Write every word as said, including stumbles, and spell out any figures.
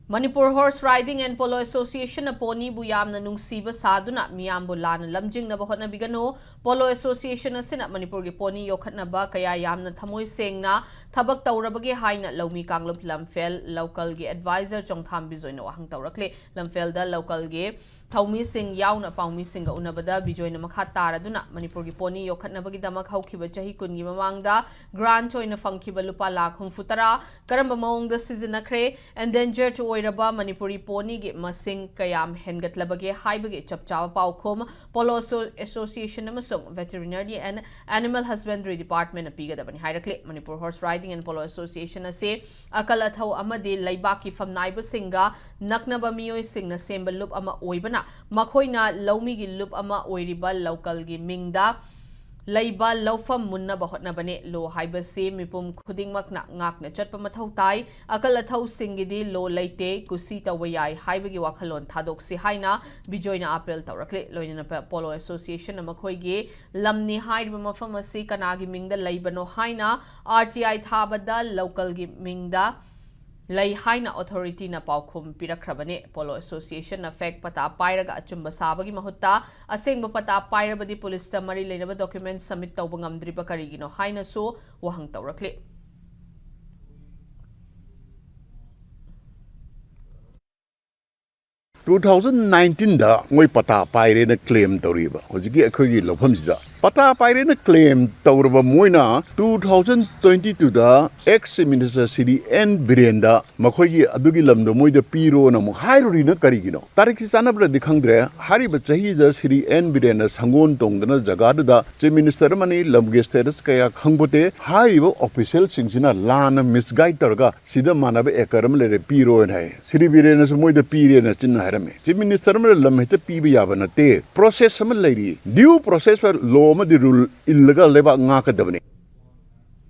Manipur Horse Riding and Polo Association ꯅ pony ꯕꯨ ꯌꯥꯝꯅ ꯅꯨꯡꯁꯤꯕ ꯁꯥꯗꯨꯅ ꯃꯤꯌꯥꯝꯕꯨ ꯂꯥꯟꯅ ꯂꯝꯖꯤꯡꯅꯕ ꯍꯣꯠꯅꯕꯤꯒꯅꯨ꯫ Polo Association ꯑꯁꯤꯅ ꯃꯅꯤꯄꯨꯔꯒꯤ pony ꯌꯣꯛꯈꯠꯅꯕ ꯀꯌꯥ ꯌꯥꯝꯅ ꯊꯃꯣꯏ ꯁꯦꯡꯅ ꯊꯕꯛ ꯇꯧꯔꯕꯒꯦ ꯍꯥꯏꯅ ꯂꯧꯃꯤ ꯀꯥꯡꯂꯨꯞ ꯂꯝꯐꯦꯜ local ꯒꯤ advisor ꯆꯣꯡꯊꯥꯝ ꯕꯤꯖꯣꯏꯅ ꯋꯥꯍꯪ ꯇꯧꯔꯛꯂꯤ꯫ ꯂꯝꯐꯦꯜꯗ local ꯒꯤ ꯊꯧꯃꯤꯁꯤꯡ ꯌꯥꯎꯅ ꯄꯥꯎꯃꯤꯁꯤꯡꯒ ꯎꯅꯕꯗ ꯕꯤꯖꯣꯏꯅ ꯃꯈꯥ ꯇꯥꯔꯗꯨꯅ ꯃꯅꯤꯄꯨꯔꯒꯤ pony ꯌꯣꯛꯈꯠꯅꯕꯒꯤꯗꯃꯛ ꯍꯧꯈꯤꯕ ꯆꯍꯤ ꯀꯨꯟꯒꯤ ꯃꯃꯥꯡꯗ grant ꯑꯣꯏꯅ ꯐꯪꯈꯤꯕ ꯂꯨꯄꯥ ꯂꯥꯈ ꯍꯨꯝꯐꯨ ꯇꯔꯥ ꯀꯔꯝꯕ ꯃꯑꯣꯡꯗ ꯁꯤꯖꯤꯟꯅꯈ꯭ꯔꯦ? Endangered ꯑꯣꯏꯔꯕ ꯃꯅꯤꯄꯨꯔꯤ pony ꯒꯤ ꯃꯁꯤꯡ ꯀꯌꯥꯝ ꯍꯦꯟꯒꯠꯂꯕꯒꯦ ꯍꯥꯏꯕꯒꯤ ꯆꯞ ꯆꯥꯕ ꯄꯥꯎꯈꯨꯝ Polo Asso-, Association ꯑꯃꯁꯨꯡ Veterinary and Animal Husbandry Department ꯅ ꯄꯤꯒꯗꯕꯅꯤ ꯍꯥꯏꯔꯛꯂꯤ꯫ Manipur Horse Riding and Polo Association ꯑꯁꯤ ꯑꯀꯜ ꯑꯊꯧ ꯑꯃꯗꯤ ꯂꯩꯕꯥꯛꯀꯤ ꯐꯝꯅꯥꯏꯕꯁꯤꯡꯒ ꯅꯛꯅꯕ ꯃꯤꯑꯣꯏꯁꯤꯡꯅ ꯁꯦꯝꯕ ꯂꯨꯞ ꯑꯃ ꯑꯣꯏꯕꯅ, ꯃꯈꯣꯏꯅ ꯂꯧꯃꯤꯒꯤ ꯂꯨꯞ ꯑꯃ ꯑꯣꯏꯔꯤꯕ local ꯒꯤ ꯃꯤꯡꯗ ꯂꯩꯕ ꯂꯧꯐꯝ ꯃꯨꯟꯅꯕ ꯍꯣꯠꯅꯕꯅꯤ꯫ Law ꯍꯥꯏꯕꯁꯤ ꯃꯤꯄꯨꯝ ꯈꯨꯗꯤꯡꯃꯛꯅ ꯉꯥꯛꯅ ꯆꯠꯄ ꯃꯊꯧ ꯇꯥꯏ꯫ ꯑꯀꯜ ꯑꯊꯧꯁꯤꯡꯒꯤꯗꯤ law ꯂꯩꯇꯦ, ꯀꯨꯁꯤ ꯇꯧꯕ ꯌꯥꯏ ꯍꯥꯏꯕꯒꯤ ꯋꯥꯈꯜꯂꯣꯟ ꯊꯥꯗꯣꯛꯁꯤ ꯍꯥꯏꯅ ꯕꯤꯖꯣꯏꯅ appeal ꯇꯧꯔꯛꯂꯤ꯫ ꯂꯣꯏꯅꯅ ꯄ-, Polo Association ꯅ ꯃꯈꯣꯏꯒꯤ ꯂꯝꯅꯤ ꯍꯥꯏꯔꯤꯕ ꯃꯐꯝ ꯑꯁꯤ ꯀꯅꯥꯒꯤ ꯃꯤꯡꯗ ꯂꯩꯕꯅꯣ ꯍꯥꯏꯅ R T I ꯊꯥꯕꯗ local ꯒꯤ ꯃꯤꯡꯗ ꯂꯩ ꯍꯥꯏꯅ authority ꯅ ꯄꯥꯎꯈꯨꯝ ꯄꯤꯔꯛꯈ꯭ꯔꯕꯅꯤ꯫ Polo Association ꯅ fake ꯄꯇꯥ ꯄꯥꯏꯔꯒ ꯑꯆꯨꯝꯕ ꯁꯥꯕꯒꯤ ꯃꯍꯨꯠꯇ ꯑꯁꯦꯡꯕ ꯄꯇꯥ ꯄꯥꯏꯔꯕꯗꯤ ꯄꯨꯂꯤꯁꯇ ꯃꯔꯤ ꯂꯩꯅꯕ document submit ꯇꯧꯕ ꯉꯝꯗ꯭ꯔꯤꯕ ꯀꯔꯤꯒꯤꯅꯣ ꯍꯥꯏꯅꯁꯨ ꯋꯥꯍꯪ ꯇꯧꯔꯛꯂꯤ꯫ Two thousand nineteen ꯗ ꯃꯣꯏ ꯄꯇꯥ ꯄꯥꯏꯔꯦꯅ claim ꯇꯧꯔꯤꯕ ꯍꯧꯖꯤꯛꯀꯤ ꯑꯩꯈꯣꯏꯒꯤ ꯂꯧꯐꯝꯁꯤꯗ꯫ ꯄꯇꯥ ꯄꯥꯏꯔꯦꯅ claim ꯇꯧꯔꯕ ꯃꯣꯏꯅ two thousand twenty two ꯗ ex Chief Minister Shri N ꯕꯤꯔꯦꯟꯗ ꯃꯈꯣꯏꯒꯤ ꯑꯗꯨꯒꯤ ꯂꯝꯗꯣ ꯃꯣꯏꯗ ꯄꯤꯔꯣꯅ ꯑꯃꯨꯛ ꯍꯥꯏꯔꯨꯔꯤꯅ ꯀꯔꯤꯒꯤꯅꯣ? ꯇꯥꯔꯤꯛꯁꯤ ꯆꯥꯟꯅꯕ꯭ꯔꯗꯤ ꯈꯪꯗ꯭ꯔꯦ꯫ ꯍꯥꯏꯔꯤꯕ ꯆꯍꯤꯗ ꯁ꯭ꯔꯤ ꯑꯦꯟ ꯕꯤꯔꯦꯟꯅ ꯁꯪꯒꯣꯟ ꯇꯣꯡꯗꯅ ꯖꯒꯥꯗꯨꯗ Chief Minister ꯑꯃꯅꯤ, ꯂꯝꯒꯤ status ꯀꯌꯥ ꯈꯪꯄꯣꯠꯇꯦ꯫ ꯍꯥꯏꯔꯤꯕ official ꯁꯤꯡꯁꯤꯅ ꯂꯥꯟꯅ misguide ꯇꯧꯔꯒ ꯁꯤꯗ ꯃꯥꯟꯅꯕ acre ꯑꯃ ꯂꯩꯔꯦ, ꯄꯤꯔꯣꯅ ꯍꯥꯏ꯫ ꯁ꯭ꯔꯤ ꯕꯤꯔꯦꯟꯅꯁꯨ ꯃꯣꯏꯗ ꯄꯤꯔꯦꯅ ꯆꯤꯟꯅ ꯍꯥꯏꯔꯝꯃꯤ꯫ Chief Minister ꯑꯃꯅ ꯂꯝ ꯍꯦꯛꯇ ꯄꯤꯕ ꯌꯥꯕ ꯅꯠꯇꯦ꯫ Process ꯑꯃ ꯂꯩꯔꯤ꯫ Due process law ꯑꯃꯗꯤ rule ꯏꯜꯂꯒ ꯂꯩꯕꯥꯛ ꯉꯥꯛꯀꯗꯕꯅꯤ꯫